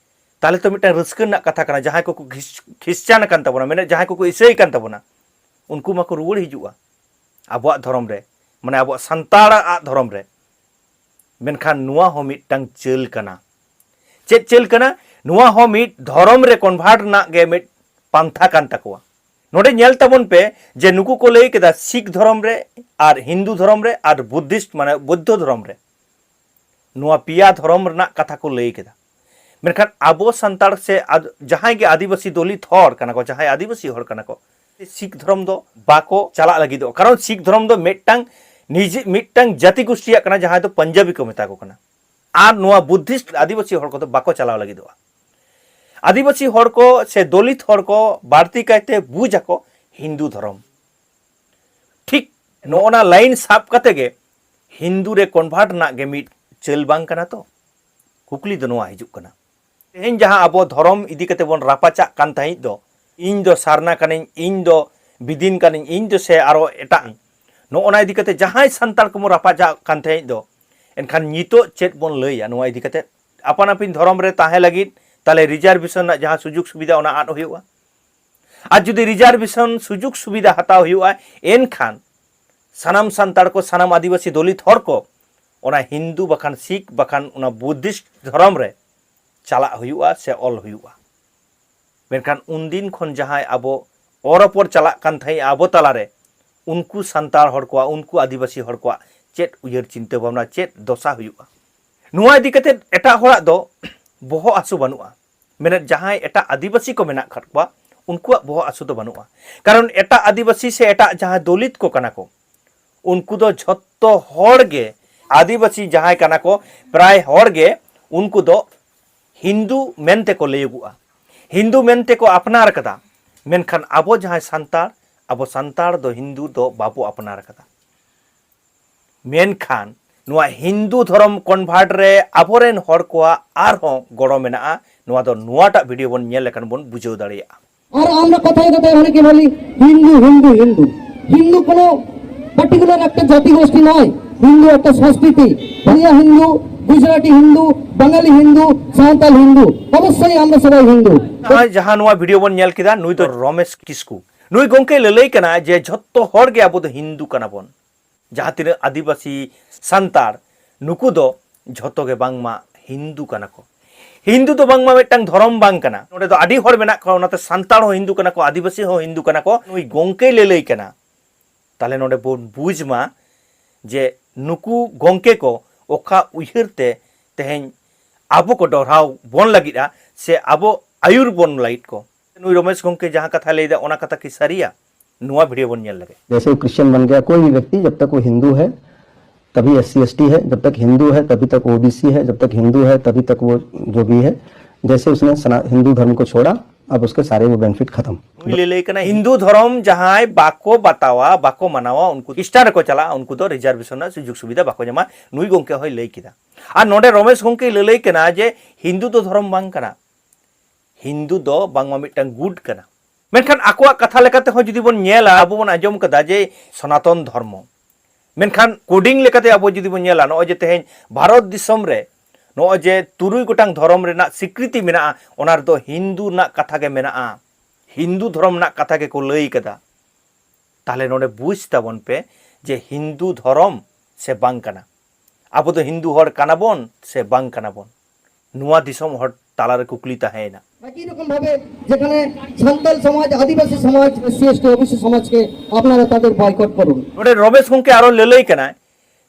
ᱛᱟᱦᱞᱮ ᱛᱚ ᱢᱤᱫᱴᱟᱝ ᱨᱟᱹᱥᱠᱟᱹ ᱨᱮᱱᱟᱜ ᱠᱟᱛᱷᱟ ᱠᱟᱱᱟ, ᱡᱟᱦᱟᱸᱭ ᱠᱚᱠᱚ ᱠᱷᱤᱥ- ᱠᱷᱨᱤᱥᱪᱟᱱ ᱟᱠᱟᱱ ᱛᱟᱵᱚᱱᱟ, ᱢᱮᱱᱮᱫ ᱡᱟᱦᱟᱸᱭ ᱠᱚᱠᱚ ᱤᱥᱟᱹᱭ ᱠᱟᱱ ᱛᱟᱵᱚᱱᱟ, ᱩᱱᱠᱩ ᱢᱟᱠᱚ ᱨᱩᱣᱟᱹᱲ ᱦᱤᱡᱩᱜᱼᱟ ᱟᱵᱚᱣᱟᱜ ᱫᱷᱚᱨᱚᱢ ᱨᱮ, ᱢᱟᱱᱮ ᱟᱵᱚᱣᱟᱜ ᱥᱟᱱᱛᱟᱲᱟᱜ ᱫᱷᱚᱨᱚᱢ ᱨᱮ᱾ ᱢᱮᱱᱠᱷᱟᱱ ᱱᱚᱣᱟ ᱦᱚᱸ ᱢᱤᱫᱴᱟᱝ ᱪᱟᱹᱞ ᱠᱟᱱᱟ᱾ ᱪᱮᱫ ᱪᱟᱹᱞ ᱠᱟᱱᱟ? ᱱᱚᱣᱟ ᱦᱚᱸ ᱢᱤᱫ ᱫᱷᱚᱨᱚᱢ ᱨᱮ ᱠᱚᱱᱵᱷᱟᱨᱴ ᱨᱮᱱᱟᱜ ᱜᱮ ᱢᱤᱫ ᱯᱟᱱᱛᱷᱟ ᱠᱟᱱ ᱛᱟᱠᱚᱣᱟ᱾ ᱱᱚᱰᱮ ᱧᱮᱞ ᱛᱟᱵᱚᱱ ᱯᱮ ᱡᱮ ᱱᱩᱠᱩ ᱠᱚ ᱞᱟᱹᱭ ᱠᱮᱫᱟ ᱥᱤᱠᱷ ᱫᱷᱚᱨᱚᱢ ᱨᱮ ᱟᱨ ᱦᱤᱱᱫᱩ ᱫᱷᱚᱨᱚᱢ ᱨᱮ ᱟᱨ ᱵᱩᱫᱽᱫᱷᱤᱥᱴ ᱢᱟᱱᱮ ᱵᱳᱫᱽᱫᱷᱚ ᱫᱷᱚᱨᱚᱢ ᱨᱮ᱾ ᱱᱚᱣᱟ ᱯᱮᱭᱟ ᱫᱷᱚᱨᱚᱢ ᱨᱮᱱᱟᱜ ᱠᱟᱛᱷᱟ ᱠᱚ ᱞᱟᱹᱭ ᱠᱮᱫᱟ᱾ ᱢᱮᱱᱠᱷᱟᱱ ᱟᱵᱚ ᱥᱟᱱᱛᱟᱲ ᱥᱮ ᱟᱫ- ᱡᱟᱦᱟᱸᱭ ᱜᱮ ᱟᱹᱫᱤᱵᱟᱹᱥᱤ ᱫᱚᱞᱤᱛ ᱦᱚᱲ ᱠᱟᱱᱟ ᱠᱚ, ᱡᱟᱦᱟᱸᱭ ᱟᱹᱫᱤᱵᱟᱹᱥᱤ ᱦᱚᱲ ᱠᱟᱱᱟ ᱠᱚ, ᱥᱤᱠᱷ ᱫᱷᱚᱨᱚᱢ ᱫᱚ ᱵᱟᱠᱚ ᱪᱟᱞᱟᱜ ᱞᱟᱹᱜᱤᱫᱚᱜᱼᱟ᱾ ᱠᱟᱨᱚᱱ ᱥᱤᱠᱷ ᱫᱷᱚᱨᱚᱢ ᱫᱚ ᱢᱤᱫᱴᱟᱝ ᱱᱤᱡᱮ ᱢᱤᱫᱴᱟᱝ ᱡᱟᱹᱛᱤ ᱜᱳᱥᱴᱤᱭᱟᱜ ᱠᱟᱱᱟ, ᱡᱟᱦᱟᱸᱭ ᱫᱚ ᱯᱟᱧᱡᱟᱵᱤ ᱠᱚ ᱢᱮᱛᱟ ᱠᱚ ᱠᱟᱱᱟ᱾ ᱟᱨ ᱱᱚᱣᱟ ᱵᱩᱫᱽᱫᱷᱤᱥᱴ ᱟᱹᱫᱤᱵᱟᱹᱥᱤ ᱦᱚᱲ ᱠᱚᱫᱚ ᱵᱟᱠᱚ ᱪᱟᱞᱟᱣ ᱞᱟᱹᱜᱤᱫᱚᱜᱼᱟ᱾ ᱟᱹᱫᱤᱵᱟᱹᱥᱤ ᱦᱚᱲ ᱠᱚ ᱥᱮ ᱫᱚᱞᱤᱛ ᱦᱚᱲ ᱠᱚ ᱵᱟᱹᱲᱛᱤ ᱠᱟᱭᱛᱮ ᱵᱩᱡᱽ ᱟᱠᱚ ᱦᱤᱱᱫᱩ ᱫᱷᱚᱨᱚᱢ᱾ ᱴᱷᱤᱠ ᱱᱚᱜᱼᱚᱱᱟ ᱞᱟᱭᱤᱱ ᱥᱟᱵ ᱠᱟᱛᱮ ᱜᱮ ᱦᱤᱱᱫᱩ ᱨᱮ ᱠᱚᱱᱵᱷᱟᱨᱴ ᱨᱮᱱᱟᱜ ᱜᱮ ᱢᱤᱫ ᱪᱟᱹᱞ ᱵᱟᱝ ᱠᱟᱱᱟ ᱛᱚ? ᱠᱩᱠᱞᱤ ᱫᱚ ᱱᱚᱣᱟ ᱦᱤᱡᱩᱜ ᱠᱟᱱᱟ᱾ ᱛᱮᱦᱮᱧ ᱡᱟᱦᱟᱸ ᱟᱵᱚ ᱫᱷᱚᱨᱚᱢ ᱤᱫᱤ ᱠᱟᱛᱮ ᱵᱚᱱ ᱨᱟᱯᱟᱪᱟᱜ ᱠᱟᱱ ᱛᱟᱦᱮᱸᱫ ᱫᱚ, ᱤᱧ ᱫᱚ ᱥᱟᱨᱱᱟ ᱠᱟᱹᱱᱟᱹᱧ, ᱤᱧ ᱫᱚ ᱵᱤᱫᱤᱱ ᱠᱟᱹᱱᱟᱹᱧ, ᱤᱧ ᱫᱚ ᱥᱮ ᱟᱨᱚ ᱮᱴᱟᱜ, ᱱᱚᱜᱼᱚᱱᱟ ᱤᱫᱤ ᱠᱟᱛᱮ ᱡᱟᱦᱟᱸᱭ ᱥᱟᱱᱛᱟᱲ ᱠᱚᱵᱚᱱ ᱨᱟᱯᱟᱪᱟᱜ ᱠᱟᱱ ᱛᱟᱦᱮᱸᱫ ᱫᱚ, ᱮᱱᱠᱷᱟᱱ ᱱᱤᱛᱚᱜ ᱪᱮᱫ ᱵᱚᱱ ᱞᱟᱹᱭᱟ ᱱᱚᱣᱟ ᱤᱫᱤ ᱠᱟᱛᱮ? ᱟᱯᱟᱱ ᱟᱹᱯᱤᱱ ᱫᱷᱚᱨᱚᱢ ᱨᱮ ᱛᱟᱦᱮᱸ ᱞᱟᱹᱜᱤᱫ ᱛᱟᱦᱞᱮ ᱨᱤᱡᱟᱨᱵᱷᱮᱥᱚᱱ ᱨᱮᱱᱟᱜ ᱡᱟᱦᱟᱸ ᱥᱩᱡᱳᱜᱽ ᱥᱩᱵᱤᱫᱷᱟ, ᱚᱱᱟ ᱟᱫ ᱦᱩᱭᱩᱜᱼᱟ᱾ ᱟᱨ ᱡᱩᱫᱤ ᱨᱤᱡᱟᱨᱵᱷᱮᱥᱚᱱ ᱥᱩᱡᱳᱜᱽ ᱥᱩᱵᱤᱫᱷᱟ ᱦᱟᱛᱟᱣ ᱦᱩᱭᱩᱜᱼᱟ, ᱮᱱᱠᱷᱟᱱ ᱥᱟᱱᱟᱢ ᱥᱟᱱᱛᱟᱲ ᱠᱚ, ᱥᱟᱱᱟᱢ ᱟᱹᱫᱤᱵᱟᱹᱥᱤ ᱫᱚᱞᱤᱛ ᱦᱚᱲ ᱠᱚ ᱚᱱᱟ ᱦᱤᱱᱫᱩ ᱵᱟᱠᱷᱟᱱ ᱥᱤᱠᱷ ᱵᱟᱠᱷᱟᱱ ᱚᱱᱟ ᱵᱩᱫᱽᱫᱷᱤᱥᱴ ᱫᱷᱚᱨᱚᱢ ᱨᱮ ᱪᱟᱞᱟᱜ ᱦᱩᱭᱩᱜᱼᱟ ᱥᱮ ᱚᱞ ᱦᱩᱭᱩᱜᱼᱟ᱾ ᱢᱮᱱᱠᱷᱟᱱ ᱩᱱᱫᱤᱱ ᱠᱷᱚᱱ ᱡᱟᱦᱟᱸᱭ ᱟᱵᱚ ᱚᱨ ᱚᱯᱚᱨ ᱪᱟᱞᱟᱜ ᱠᱟᱱ ᱛᱟᱦᱮᱸᱫ ᱟᱵᱚ ᱛᱟᱞᱟᱨᱮ, ᱩᱱᱠᱩ ᱥᱟᱱᱛᱟᱲ ᱦᱚᱲ ᱠᱚᱣᱟᱜ, ᱩᱱᱠᱩ ᱟᱹᱫᱤᱵᱟᱹᱥᱤ ᱦᱚᱲ ᱠᱚᱣᱟᱜ ᱪᱮᱫ ᱩᱭᱦᱟᱹᱨ ᱪᱤᱱᱛᱟᱹ ᱵᱷᱟᱵᱽᱱᱟ, ᱪᱮᱫ ᱫᱚᱥᱟ ᱦᱩᱭᱩᱜᱼᱟ? ᱱᱚᱣᱟ ᱤᱫᱤ ᱠᱟᱛᱮ ᱮᱴᱟᱜ ᱦᱚᱲᱟᱜ ᱫᱚ ᱵᱚᱦᱚᱜ ᱦᱟᱹᱥᱩ ᱵᱟᱹᱱᱩᱜᱼᱟ᱾ ᱢᱮᱱᱮᱫ ᱡᱟᱦᱟᱸᱭ ᱮᱴᱟᱜ ᱟᱹᱫᱤᱵᱟᱹᱥᱤ ᱠᱚ ᱢᱮᱱᱟᱜ ᱟᱠᱟᱫ ᱠᱚᱣᱟ, ᱩᱱᱠᱩᱣᱟᱜ ᱵᱚᱦᱚᱜ ᱦᱟᱹᱥᱩ ᱫᱚ ᱵᱟᱹᱱᱩᱜᱼᱟ᱾ ᱠᱟᱨᱚᱱ ᱮᱴᱟᱜ ᱟᱹᱫᱤᱵᱟᱹᱥᱤ ᱥᱮ ᱮᱴᱟᱜ ᱡᱟᱦᱟᱸ ᱫᱚᱞᱤᱛ ᱠᱚ ᱠᱟᱱᱟ ᱠᱚ, ᱩᱱᱠᱩ ᱫᱚ ᱡᱷᱚᱛᱚ ᱦᱚᱲ ᱜᱮ, ᱟᱹᱫᱤᱵᱟᱹᱥᱤ ᱡᱟᱦᱟᱸᱭ ᱠᱟᱱᱟ ᱠᱚ, ᱯᱨᱟᱭ ᱦᱚᱲ ᱜᱮ ᱩᱱᱠᱩ ᱫᱚ ᱦᱤᱱᱫᱩ ᱢᱮᱱᱛᱮ ᱠᱚ ᱞᱟᱹᱭᱟᱹᱜᱚᱜᱼᱟ, ᱦᱤᱱᱫᱩ ᱢᱮᱱᱛᱮ ᱠᱚ ᱟᱯᱱᱟᱨ ᱠᱟᱫᱟ᱾ ᱢᱮᱱᱠᱷᱟᱱ ᱟᱵᱚ ᱡᱟᱦᱟᱸᱭ ᱥᱟᱱᱛᱟᱲ, ᱟᱵᱚ ᱥᱟᱱᱛᱟᱲ ᱫᱚ ᱦᱤᱱᱫᱩ ᱫᱚ ᱵᱟᱵᱚ ᱟᱯᱱᱟᱨ ᱠᱟᱫᱟ᱾ ᱢᱮᱱᱠᱷᱟᱱ ᱱᱚᱣᱟ ᱦᱤᱱᱫᱩ ᱫᱷᱚᱨᱚᱢ ᱠᱚᱱᱵᱷᱟᱨᱴ ᱨᱮ ᱟᱵᱚᱨᱮᱱ ᱦᱚᱲ ᱠᱚᱣᱟᱜ ᱟᱨᱦᱚᱸ ᱜᱚᱲᱚ ᱢᱮᱱᱟᱜᱼᱟ᱾ ᱱᱚᱣᱟ ᱫᱚ ᱱᱚᱣᱟᱴᱟᱜ ᱵᱷᱤᱰᱤᱭᱳ ᱵᱚᱱ ᱧᱮᱞ ᱞᱮᱠᱷᱟᱱ ᱵᱚᱱ ᱵᱩᱡᱷᱟᱹᱣ ᱫᱟᱲᱮᱭᱟᱜᱼᱟ᱾ আর আমরা কথায় কথায় অনেকে বলি হিন্দু, হিন্দু, হিন্দু। হিন্দু কোনো পার্টিকুলার একটা জাতিগোষ্ঠী নয়, হিন্দু একটা সংস্কৃতি। ভূঁইয়া হিন্দু, গুজরাটি হিন্দু, বাঙালি হিন্দু, সাঁওতাল হিন্দু, অবশ্যই আমরা সবাই হিন্দু। ᱱᱚᱜᱼᱚᱭ ᱡᱟᱦᱟᱸ ᱱᱚᱣᱟ ᱵᱷᱤᱰᱤᱭᱳ ᱵᱚᱱ ᱧᱮᱞ ᱠᱮᱫᱟ, ᱱᱩᱭ ᱫᱚ ᱨᱚᱢᱮᱥ ᱠᱤᱥᱠᱩ᱾ ᱱᱩᱭ ᱜᱚᱢᱠᱮᱭ ᱞᱟᱹᱞᱟᱹᱭ ᱠᱟᱱᱟ ᱡᱮ ᱡᱷᱚᱛᱚ ᱦᱚᱲ ᱜᱮ ᱟᱵᱚ ᱫᱚ ᱦᱤᱱᱫᱩ ᱠᱟᱱᱟ ᱵᱚᱱ᱾ ᱡᱟᱦᱟᱸ ᱛᱤᱱᱟᱹᱜ ᱟᱹᱫᱤᱵᱟᱹᱥᱤ, ᱥᱟᱱᱛᱟᱲ, ᱱᱩᱠᱩ ᱫᱚ ᱡᱷᱚᱛᱚ ᱜᱮ ᱵᱟᱝᱢᱟ ᱦᱤᱱᱫᱩ ᱠᱟᱱᱟ ᱠᱚ᱾ ᱦᱤᱱᱫᱩ ᱫᱚ ᱵᱟᱝᱢᱟ ᱢᱤᱫᱴᱟᱝ ᱫᱷᱚᱨᱚᱢ ᱵᱟᱝ ᱠᱟᱱᱟ᱾ ᱱᱚᱰᱮ ᱫᱚ ᱟᱹᱰᱤ ᱦᱚᱲ ᱢᱮᱱᱟᱜ ᱠᱚᱣᱟ, ᱚᱱᱟᱛᱮ ᱥᱟᱱᱛᱟᱲ ᱦᱚᱸ ᱦᱤᱱᱫᱩ ᱠᱟᱱᱟ ᱠᱚ, ᱟᱹᱫᱤᱵᱟᱹᱥᱤ ᱦᱚᱸ ᱦᱤᱱᱫᱩ ᱠᱟᱱᱟ ᱠᱚ᱾ ᱱᱩᱭ ᱜᱚᱢᱠᱮᱭ ᱞᱟᱹᱞᱟᱹᱭ ᱠᱟᱱᱟ᱾ ᱛᱟᱦᱞᱮ ᱱᱚᱰᱮ ᱵᱚᱱ ᱵᱩᱡᱽ ᱢᱟ ᱡᱮ ᱱᱩᱠᱩ ᱜᱚᱢᱠᱮ ᱠᱚ ᱚᱠᱟ ᱩᱭᱦᱟᱹᱨ ᱛᱮ ᱛᱮᱦᱮᱧ ᱟᱵᱚ ᱠᱚ ᱰᱚᱨᱦᱟᱣ ᱵᱚᱱ ᱞᱟᱹᱜᱤᱫᱼᱟ ᱥᱮ ᱟᱵᱚ ᱟᱹᱭᱩᱨ ᱵᱚᱱ ᱞᱟᱹᱜᱤᱫ ᱠᱚ᱾ ᱱᱩᱭ ᱨᱚᱢᱮᱥ ᱜᱚᱢᱠᱮ ᱡᱟᱦᱟᱸ ᱠᱟᱛᱷᱟᱭ ᱞᱟᱹᱭᱫᱟ, ᱚᱱᱟ ᱠᱟᱛᱷᱟ ᱠᱤ ᱥᱟᱹᱨᱤᱭᱟ? ᱱᱚᱣᱟ ᱵᱷᱤᱰᱤᱭᱳ ᱵᱚᱱ ᱧᱮᱞ ᱞᱮᱜᱮ᱾ जैसे वो क्रिश्चियन बन गया, कोई भी व्यक्ति, जब तक वो हिंदू है तभी एस सी एस टी है, जब तक हिंदू है तभी तक ओ बी सी है, जब तक हिंदू है तभी तक वो जो भी है। जैसे उसने सना हिंदू धर्म को छोड़ा, अब उसके सारे वो बेनिफिट खत्म। ᱱᱩᱭ ᱞᱟᱹᱭ ᱞᱟᱹᱭ ᱠᱟᱱᱟ, ᱦᱤᱱᱫᱩ ᱫᱷᱚᱨᱚᱢ ᱡᱟᱦᱟᱸᱭ ᱵᱟᱠᱚ ᱵᱟᱛᱟᱣᱟ, ᱵᱟᱠᱚ ᱢᱟᱱᱟᱣᱟ, ᱩᱱᱠᱩ ᱠᱷᱨᱤᱥᱴᱟᱱ ᱨᱮᱠᱚ ᱪᱟᱞᱟᱜᱼᱟ, ᱩᱱᱠᱩ ᱫᱚ ᱨᱤᱡᱟᱨᱵᱷᱮᱥᱚᱱ ᱨᱮᱱᱟᱜ ᱥᱩᱡᱳᱜᱽ ᱥᱩᱵᱤᱫᱷᱟ ᱵᱟᱠᱚ ᱧᱟᱢᱟ᱾ ᱱᱩᱭ ᱜᱚᱢᱠᱮ ᱦᱚᱸᱭ ᱞᱟᱹᱭ ᱠᱮᱫᱟ᱾ ᱟᱨ ᱱᱚᱰᱮ ᱨᱚᱢᱮᱥ ᱜᱚᱢᱠᱮᱭ ᱞᱟᱹᱞᱟᱹᱭ ᱠᱟᱱᱟ ᱡᱮ ᱦᱤᱱᱫᱩ ᱫᱚ ᱫᱷᱚᱨᱚᱢ ᱵᱟᱝ ᱠᱟᱱᱟ, ᱦᱤᱱᱫᱩ ᱫᱚ ᱵᱟᱝᱢᱟ ᱢᱤᱫᱴᱟᱝ ᱜᱩᱴ ᱠᱟᱱᱟ᱾ ᱢᱮᱱᱠᱷᱟᱱ ᱟᱠᱚᱣᱟᱜ ᱠᱟᱛᱷᱟ ᱞᱮᱠᱟᱛᱮ ᱦᱚᱸ ᱡᱩᱫᱤ ᱵᱚᱱ ᱧᱮᱞᱟ, ᱟᱵᱚ ᱵᱚᱱ ᱟᱸᱡᱚᱢ ᱠᱟᱫᱟ ᱡᱮ ᱥᱚᱱᱟᱛᱚᱱ ᱫᱷᱚᱨᱢᱚ᱾ ᱢᱮᱱᱠᱷᱟᱱ ᱠᱳᱰᱤᱝ ᱞᱮᱠᱟᱛᱮ ᱟᱵᱚ ᱡᱩᱫᱤ ᱵᱚᱱ ᱧᱮᱞᱟ, ᱱᱚᱜᱼᱚᱭ ᱡᱮ ᱛᱮᱦᱮᱧ ᱵᱷᱟᱨᱚᱛ ᱫᱤᱥᱚᱢ ᱨᱮ ᱱᱚᱜᱼᱚᱭ ᱡᱮ ᱛᱩᱨᱩᱭ ᱜᱚᱴᱟᱝ ᱫᱷᱚᱨᱚᱢ ᱨᱮᱱᱟᱜ ᱥᱤᱠᱨᱤᱛᱤ ᱢᱮᱱᱟᱜᱼᱟ, ᱚᱱᱟ ᱨᱮᱫᱚ ᱦᱤᱱᱫᱩ ᱨᱮᱱᱟᱜ ᱠᱟᱛᱷᱟ ᱜᱮ ᱢᱮᱱᱟᱜᱼᱟ, ᱦᱤᱱᱫᱩ ᱫᱷᱚᱨᱚᱢ ᱨᱮᱱᱟᱜ ᱠᱟᱛᱷᱟ ᱜᱮᱠᱚ ᱞᱟᱹᱭ ᱠᱟᱫᱟ᱾ ᱛᱟᱦᱞᱮ ᱱᱚᱰᱮ ᱵᱩᱡᱽ ᱛᱟᱵᱚᱱ ᱯᱮ ᱡᱮ ᱦᱤᱱᱫᱩ ᱫᱷᱚᱨᱚᱢ ᱥᱮ ᱵᱟᱝ ᱠᱟᱱᱟ, ᱟᱵᱚ ᱫᱚ ᱦᱤᱱᱫᱩ ᱦᱚᱲ ᱠᱟᱱᱟ ᱵᱚᱱ ᱥᱮ ᱵᱟᱝ ᱠᱟᱱᱟ ᱵᱚᱱ, ᱱᱚᱣᱟ ᱫᱤᱥᱚᱢ ᱦᱚᱲ ᱛᱟᱞᱟᱨᱮ ᱠᱩᱠᱞᱤ ᱛᱟᱦᱮᱸᱭᱮᱱᱟ᱾ একই রকম ভাবে যেখানে সান্তাল সমাজ, আদিবাসী সমাজ, এসসি এসটি ওবিসি সমাজকে আপনারা তাদের বয়কট করুন। ᱱᱚᱰᱮ ᱨᱚᱢᱮᱥ ᱜᱚᱢᱠᱮ ᱟᱨᱚ ᱞᱟᱹᱞᱟᱹᱭ ᱠᱟᱱᱟᱭ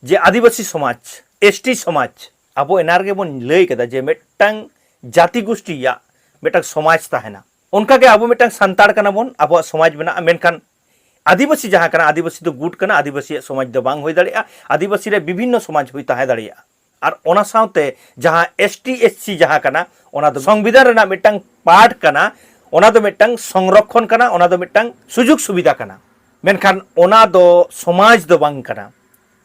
ᱡᱮ ᱟᱹᱫᱤᱵᱟᱹᱥᱤ ᱥᱚᱢᱟᱡᱽ, ᱮᱥ ᱴᱤ ᱥᱚᱢᱟᱡᱽ, ᱟᱵᱚ ᱮᱱᱟ ᱨᱮᱜᱮ ᱵᱚᱱ ᱞᱟᱹᱭ ᱠᱮᱫᱟ ᱡᱮ ᱢᱤᱫᱴᱟᱝ ᱡᱟᱹᱛᱤ ᱜᱳᱥᱴᱤ ᱨᱮᱭᱟᱜ ᱢᱤᱫᱴᱟᱝ ᱥᱚᱢᱟᱡᱽ ᱛᱟᱦᱮᱱᱟ᱾ ᱚᱱᱠᱟᱜᱮ ᱟᱵᱚ ᱢᱤᱫᱴᱟᱝ ᱥᱟᱱᱛᱟᱲ ᱠᱟᱱᱟ ᱵᱚᱱ, ᱟᱵᱚᱣᱟᱜ ᱥᱚᱢᱟᱡᱽ ᱢᱮᱱᱟᱜᱼᱟ, ᱢᱮᱱᱠᱷᱟᱱ ᱟᱹᱫᱤᱵᱟᱹᱥᱤ ᱡᱟᱦᱟᱸ ᱠᱟᱱᱟ, ᱟᱹᱫᱤᱵᱟᱹᱥᱤ ᱫᱚ ᱜᱩᱴ ᱠᱟᱱᱟ, ᱟᱹᱫᱤᱵᱟᱹᱥᱤᱭᱟᱜ ᱥᱚᱢᱟᱡᱽ ᱫᱚ ᱵᱟᱝ ᱦᱩᱭ ᱫᱟᱲᱮᱭᱟᱜᱼᱟ᱾ ᱟᱹᱫᱤᱵᱟᱹᱥᱤ ᱨᱮ ᱵᱤᱵᱷᱤᱱᱱᱚ ᱥᱚᱢᱟᱡᱽ ᱦᱩᱭ ᱛᱟᱦᱮᱸ ᱫᱟᱲᱮᱭᱟᱜᱼᱟ᱾ ᱟᱨ ᱚᱱᱟ ᱥᱟᱶᱛᱮ ᱡᱟᱦᱟᱸ ᱮᱥ ᱴᱤ ᱮᱥ ᱥᱤ ᱡᱟᱦᱟᱸ ᱠᱟᱱᱟ, ᱚᱱᱟ ᱫᱚ ᱥᱚᱝᱵᱤᱫᱷᱟᱱ ᱨᱮᱱᱟᱜ ᱢᱤᱫᱴᱟᱝ ᱯᱟᱨᱴ ᱠᱟᱱᱟ, ᱚᱱᱟ ᱫᱚ ᱢᱤᱫᱴᱟᱝ ᱥᱚᱝᱨᱚᱠᱠᱷᱚᱱ ᱠᱟᱱᱟ, ᱚᱱᱟ ᱫᱚ ᱢᱤᱫᱴᱟᱝ ᱥᱩᱡᱳᱜᱽ ᱥᱩᱵᱤᱫᱷᱟ ᱠᱟᱱᱟ᱾ ᱢᱮᱱᱠᱷᱟᱱ ᱚᱱᱟ ᱫᱚ ᱥᱚᱢᱟᱡᱽ ᱫᱚ ᱵᱟᱝ ᱠᱟᱱᱟ᱾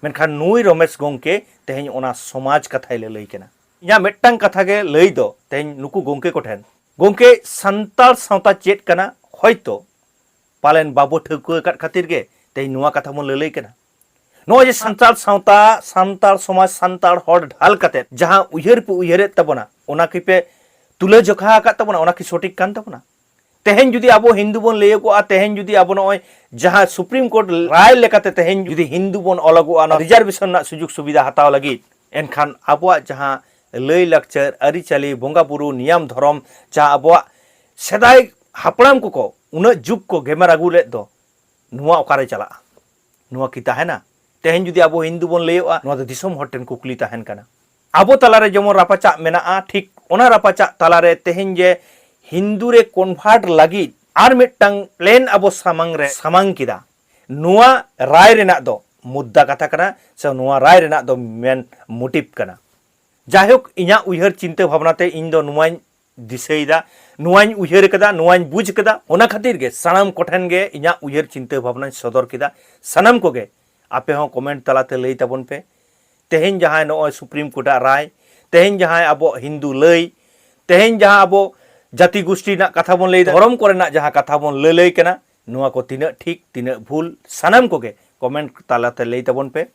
ᱢᱮᱱᱠᱷᱟᱱ ᱱᱩᱭ ᱨᱚᱢᱮᱥ ᱜᱚᱢᱠᱮ ᱛᱮᱦᱮᱧ ᱚᱱᱟ ᱥᱚᱢᱟᱡᱽ ᱠᱟᱛᱷᱟᱭ ᱞᱟᱹᱞᱟᱹᱭ ᱠᱟᱱᱟ᱾ ᱤᱧᱟᱹᱜ ᱢᱤᱫᱴᱟᱝ ᱠᱟᱛᱷᱟ ᱜᱮ ᱞᱟᱹᱭ ᱫᱚ ᱛᱮᱦᱮᱧ ᱱᱩᱠᱩ ᱜᱚᱢᱠᱮ ᱠᱚᱴᱷᱮᱱ, ᱜᱚᱢᱠᱮ, ᱥᱟᱱᱛᱟᱲ ᱥᱟᱶᱛᱟ ᱪᱮᱫ ᱠᱟᱱᱟ, ᱦᱚᱭᱛᱚ ᱯᱟᱞᱮᱱ ᱵᱟᱵᱚ ᱴᱷᱟᱹᱣᱠᱟᱹ ᱟᱠᱟᱫ ᱠᱷᱟᱹᱛᱤᱨ ᱜᱮ ᱛᱮᱦᱮᱧ ᱱᱚᱣᱟ ᱠᱟᱛᱷᱟ ᱵᱚᱱ ᱞᱟᱹᱞᱟᱹᱭ ᱠᱟᱱᱟ᱾ ᱱᱚᱜᱼᱚᱭ ᱡᱮ ᱥᱟᱱᱛᱟᱲ ᱥᱟᱶᱛᱟ, ᱥᱟᱱᱛᱟᱲ ᱥᱚᱢᱟᱡᱽ, ᱥᱟᱱᱛᱟᱲ ᱦᱚᱲ ᱰᱷᱟᱞ ᱠᱟᱛᱮ ᱡᱟᱦᱟᱸ ᱩᱭᱦᱟᱹᱨ ᱯᱮ ᱩᱭᱦᱟᱹᱨᱮᱫ ᱛᱟᱵᱚᱱᱟ, ᱚᱱᱟ ᱠᱤᱯᱮ ᱛᱩᱞᱟᱹ ᱡᱚᱠᱷᱟ ᱟᱠᱟᱫ ᱛᱟᱵᱚᱱᱟ? ᱚᱱᱟ ᱠᱤ ᱥᱚᱴᱷᱤᱠ ᱠᱟᱱ ᱛᱟᱵᱚᱱᱟ? ᱛᱮᱦᱮᱧ ᱡᱩᱫᱤ ᱟᱵᱚ ᱦᱤᱱᱫᱩ ᱵᱚᱱ ᱞᱟᱹᱭᱚᱜᱚᱜᱼᱟ, ᱛᱮᱦᱮᱧ ᱡᱩᱫᱤ ᱟᱵᱚ ᱱᱚᱜᱼᱚᱭ ᱡᱟᱦᱟᱸ ᱥᱩᱯᱨᱤᱢ ᱠᱳᱨᱴ ᱨᱟᱭ ᱞᱮᱠᱟᱛᱮ ᱛᱮᱦᱮᱧ ᱡᱩᱫᱤ ᱦᱤᱱᱫᱩ ᱵᱚᱱ ᱚᱞᱚᱜᱚᱜᱼᱟ ᱱᱚᱣᱟ ᱨᱤᱡᱟᱨᱵᱷᱮᱥᱚᱱ ᱨᱮᱱᱟᱜ ᱥᱩᱡᱳᱜᱽ ᱥᱩᱵᱤᱫᱷᱟ ᱦᱟᱛᱟᱣ ᱞᱟᱹᱜᱤᱫ, ᱮᱱᱠᱷᱟᱱ ᱟᱵᱚᱣᱟᱜ ᱡᱟᱦᱟᱸ ᱞᱟᱹᱭ ᱞᱟᱠᱪᱟᱨ, ᱟᱹᱨᱤᱪᱟᱹᱞᱤ, ᱵᱚᱸᱜᱟ ᱵᱩᱨᱩ, ᱱᱤᱭᱟᱢ ᱫᱷᱚᱨᱚᱢ, ᱡᱟᱦᱟᱸ ᱟᱵᱚᱣᱟᱜ ᱥᱮᱫᱟᱭ ᱦᱟᱯᱲᱟᱢ ᱠᱚᱠᱚ ᱩᱱᱟᱹᱜ ᱡᱩᱜᱽ ᱠᱚ ᱜᱮᱢᱮᱨ ᱟᱹᱜᱩ ᱞᱮᱫ ᱫᱚ, ᱱᱚᱣᱟ ᱚᱠᱟᱨᱮ ᱪᱟᱞᱟᱜᱼᱟ? ᱱᱚᱣᱟ ᱠᱤ ᱛᱟᱦᱮᱱᱟ? ᱛᱮᱦᱮᱧ ᱡᱩᱫᱤ ᱟᱵᱚ ᱦᱤᱱᱫᱩ ᱵᱚᱱ ᱞᱟᱹᱭᱚᱜᱼᱟ, ᱱᱚᱣᱟ ᱫᱚ ᱫᱤᱥᱚᱢ ᱦᱚᱲ ᱴᱷᱮᱱ ᱠᱩᱠᱞᱤ ᱛᱟᱦᱮᱱ ᱠᱟᱱᱟ᱾ ᱟᱵᱚ ᱛᱟᱞᱟᱨᱮ ᱡᱮᱢᱚᱱ ᱨᱟᱯᱟᱪᱟᱜ ᱢᱮᱱᱟᱜᱼᱟ, ᱴᱷᱤᱠ ᱚᱱᱟ ᱨᱟᱯᱟᱪᱟᱜ ᱛᱟᱞᱟᱨᱮ ᱛᱮᱦᱮᱧ ᱡᱮ ᱦᱤᱱᱫᱩ ᱨᱮ ᱠᱚᱱᱵᱷᱟᱨᱴ ᱞᱟᱹᱜᱤᱫ ᱟᱨ ᱢᱤᱫᱴᱟᱝ ᱯᱞᱮᱱ ᱟᱵᱚ ᱥᱟᱢᱟᱝ ᱨᱮ ᱥᱟᱢᱟᱝ ᱠᱮᱫᱟ, ᱱᱚᱣᱟ ᱨᱟᱭ ᱨᱮᱱᱟᱜ ᱫᱚ ᱢᱩᱫᱽᱫᱟ ᱠᱟᱛᱷᱟ ᱠᱟᱱᱟ ᱥᱮ ᱱᱚᱣᱟ ᱨᱟᱭ ᱨᱮᱱᱟᱜ ᱫᱚ ᱢᱮᱱ ᱢᱳᱴᱤᱵᱷ ᱠᱟᱱᱟ? ᱡᱟᱭᱦᱳᱠ, ᱤᱧᱟᱹᱜ ᱩᱭᱦᱟᱹᱨ ᱪᱤᱱᱛᱟᱹ ᱵᱷᱟᱵᱽᱱᱟ ᱛᱮ ᱤᱧ ᱫᱚ ᱱᱚᱣᱟᱧ ᱫᱤᱥᱟᱹᱭᱮᱫᱟ, ᱱᱚᱣᱟᱧ ᱩᱭᱦᱟᱹᱨ ᱠᱟᱫᱟ, ᱱᱚᱣᱟᱧ ᱵᱩᱡᱽ ᱠᱟᱫᱟ᱾ ᱚᱱᱟ ᱠᱷᱟᱹᱛᱤᱨ ᱜᱮ ᱥᱟᱱᱟᱢ ᱠᱚᱴᱷᱮᱱ ᱜᱮ ᱤᱧᱟᱹᱜ ᱩᱭᱦᱟᱹᱨ ᱪᱤᱱᱛᱟᱹ ᱵᱷᱟᱵᱽᱱᱟᱧ ᱥᱚᱫᱚᱨ ᱠᱮᱫᱟ᱾ ᱥᱟᱱᱟᱢ ᱠᱚᱜᱮ ᱟᱯᱮ ᱦᱚᱸ ᱠᱚᱢᱮᱱᱴ ᱛᱟᱞᱟᱛᱮ ᱞᱟᱹᱭ ᱛᱟᱵᱚᱱ ᱯᱮ᱾ ᱛᱮᱦᱮᱧ ᱡᱟᱦᱟᱸᱭ ᱱᱚᱜᱼᱚᱭ ᱥᱩᱯᱨᱤᱢ ᱠᱳᱨᱴᱟᱜ ᱨᱟᱭ, ᱛᱮᱦᱮᱧ ᱡᱟᱦᱟᱸᱭ ᱟᱵᱚ ᱦᱤᱱᱫᱩ ᱞᱟᱹᱭ, ᱛᱮᱦᱮᱧ ᱡᱟᱦᱟᱸ ᱟᱵᱚ ᱡᱟᱹᱛᱤ ᱜᱩᱥᱴᱤ ᱨᱮᱱᱟᱜ ᱠᱟᱛᱷᱟ ᱵᱚᱱ ᱞᱟᱹᱭ, ᱫᱷᱚᱨᱚᱢ ᱠᱚᱨᱮᱱᱟᱜ ᱡᱟᱦᱟᱸ ᱠᱟᱛᱷᱟ ᱵᱚᱱ ᱞᱟᱹᱞᱟᱹᱭ ᱠᱟᱱᱟ, ᱱᱚᱣᱟ ᱠᱚ ᱛᱤᱱᱟᱹᱜ ᱴᱷᱤᱠ, ᱛᱤᱱᱟᱹᱜ ᱵᱷᱩᱞ, ᱥᱟᱱᱟᱢ ᱠᱚᱜᱮ ᱠᱚᱢᱮᱱᱴ ᱛᱟᱞᱟᱛᱮ ᱞᱟᱹᱭ ᱛᱟᱵᱚᱱ ᱯᱮ᱾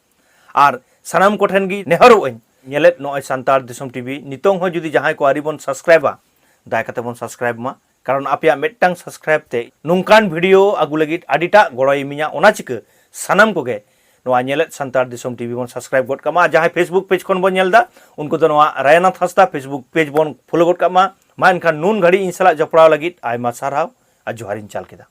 ᱟᱨ ᱥᱟᱱᱟᱢ ᱠᱚᱴᱷᱮᱱ ᱜᱮ ᱱᱮᱦᱚᱨᱚᱜ ᱟᱹᱧ, ᱧᱮᱞᱮᱫ ᱱᱚᱜᱼᱚᱭ ᱥᱟᱱᱛᱟᱲ ᱫᱤᱥᱚᱢ ᱴᱤᱵᱷᱤ, ᱱᱤᱛᱚᱝ ᱦᱚᱸ ᱡᱩᱫᱤ ᱡᱟᱦᱟᱸᱭ ᱠᱚ ᱟᱹᱣᱨᱤ ᱵᱚᱱ ᱥᱟᱵᱥᱠᱨᱟᱭᱤᱵᱟ, ᱫᱟᱭᱟ ᱠᱟᱛᱮ ᱵᱚᱱ ᱥᱟᱵᱥᱠᱨᱟᱭᱤᱵ ᱢᱟ, ᱠᱟᱨᱚᱱ ᱟᱯᱮᱭᱟᱜ ᱢᱤᱫᱴᱟᱝ ᱥᱟᱵᱥᱠᱨᱟᱭᱤᱵ ᱛᱮ ᱱᱚᱝᱠᱟᱱ ᱵᱷᱤᱰᱤᱭᱳ ᱟᱹᱜᱩ ᱞᱟᱹᱜᱤᱫ ᱟᱹᱰᱤᱴᱟᱜ ᱜᱚᱲᱚᱭ ᱤᱢᱟᱹᱧᱟ᱾ ᱚᱱᱟ ᱪᱤᱠᱟᱹ ᱥᱟᱱᱟᱢ ᱠᱚᱜᱮ ᱱᱚᱣᱟ ᱧᱮᱞᱮᱫ ᱥᱟᱱᱛᱟᱲ ᱫᱤᱥᱚᱢ ᱴᱤᱵᱷᱤ ᱵᱚᱱ ᱥᱟᱵᱥᱠᱨᱟᱭᱤᱵ ᱜᱚᱫ ᱠᱟᱜ ᱢᱟ᱾ ᱟᱨ ᱡᱟᱦᱟᱸᱭ ᱯᱷᱮᱥᱵᱩᱠ ᱯᱮᱡᱽ ᱠᱷᱚᱱ ᱵᱚᱱ ᱧᱮᱞ ᱮᱫᱟ, ᱩᱱᱠᱩ ᱫᱚ ᱱᱚᱣᱟ ᱨᱟᱭᱟᱱᱟᱛᱷ ᱦᱟᱸᱥᱫᱟ ᱯᱷᱮᱥᱵᱩᱠ ᱯᱮᱡᱽ ᱵᱚᱱ ᱯᱷᱳᱞᱳ ᱜᱚᱫ ᱠᱟᱜ ᱢᱟ᱾ ᱢᱟ ᱮᱱᱠᱷᱟᱱ ᱱᱩᱱ ᱜᱷᱟᱹᱲᱤᱡ ᱤᱧ ᱥᱟᱞᱟᱜ ᱡᱚᱯᱲᱟᱣ ᱞᱟᱹᱜᱤᱫ ᱟᱭᱢᱟ ᱥᱟᱨᱦᱟᱣ ᱟᱨ ᱡᱚᱦᱟᱨᱤᱧ ᱪᱟᱞ ᱠᱮᱫᱟ᱾